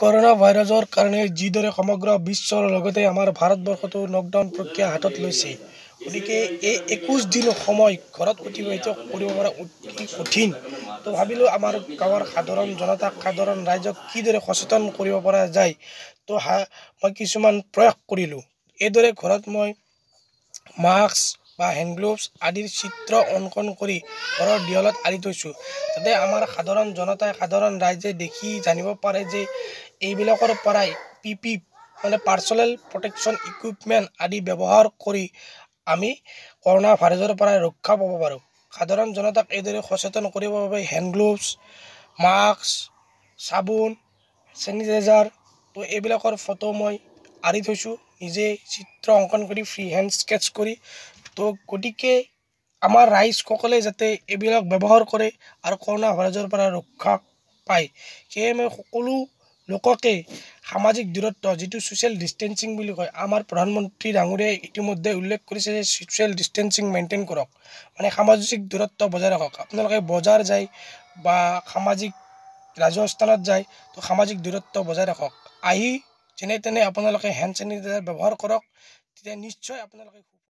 Corona ভাইৰাছৰ কাৰণে যিদৰে সমগ্ৰ বিশ্বৰ লগতে আমাৰ ভাৰতবৰ্ষতো লকডাউন প্ৰক্ৰিয়া হাতত লৈছে, গতিকে এই 21 দিন সময় ঘৰত অতিবাহিত কৰিব পৰা অতি কঠিন। তো ভাবিলোঁ আমাৰ গাঁৱৰ সাধাৰণ জনতাক, সাধাৰণ ৰাইজক কিদৰে সচেতন কৰিব পৰা যায়। তো মই কিছুমান প্ৰয়াস কৰিলোঁ। এইদৰে ঘৰত মই মাস্ক বা হেণ্ড গ্লোভছ আদিৰ চিত্ৰ অংকন কৰি ঘৰৰ দেৱালত আঁৰি থৈছোঁ, যাতে আমাৰ সাধাৰণ জনতাই, সাধাৰণ ৰাইজে দেখি জানিব পাৰে যে এইবিলাকৰ পৰাই পি মানে পাৰ্চনেল প্ৰটেকশ্যন ইকুইপমেণ্ট আদি ব্যৱহাৰ কৰি আমি কৰোণা ভাইৰাছৰ পৰা ৰক্ষা পাব পাৰোঁ। সাধাৰণ জনতাক এইদৰে সচেতন কৰিবৰ বাবে হেণ্ড গ্লোভছ, মাস্ক, চাবোন, চেনিটাইজাৰ, তো এইবিলাকৰ ফটো মই আঁৰি থৈছোঁ নিজে চিত্ৰ অংকন কৰি, ফ্ৰী হেণ্ড স্কেটছ কৰি। তো গতিকে আমাৰ ৰাইজসকলে যাতে এইবিলাক ব্যৱহাৰ কৰে আৰু কৰোণা ভাইৰাছৰ পৰা ৰক্ষা পায়, সেয়ে মই সকলো লোককে সামাজিক দূৰত্ব, যিটো ছ'চিয়েল ডিষ্টেঞ্চিং বুলি কয়, আমাৰ প্ৰধানমন্ত্ৰী ডাঙৰীয়াই ইতিমধ্যে উল্লেখ কৰিছে যে ছ'চিয়েল ডিষ্টেঞ্চিং মেইনটেইন কৰক, মানে সামাজিক দূৰত্ব বজাই ৰাখক। আপোনালোকে বজাৰ যায় বা সামাজিক ৰাজহুৱা স্থানত যায়, তো সামাজিক দূৰত্ব বজাই ৰাখক। আহি যেনে তেনে আপোনালোকে হেণ্ড চেনিটাইজাৰ ব্যৱহাৰ কৰক, তেতিয়া নিশ্চয় আপোনালোকে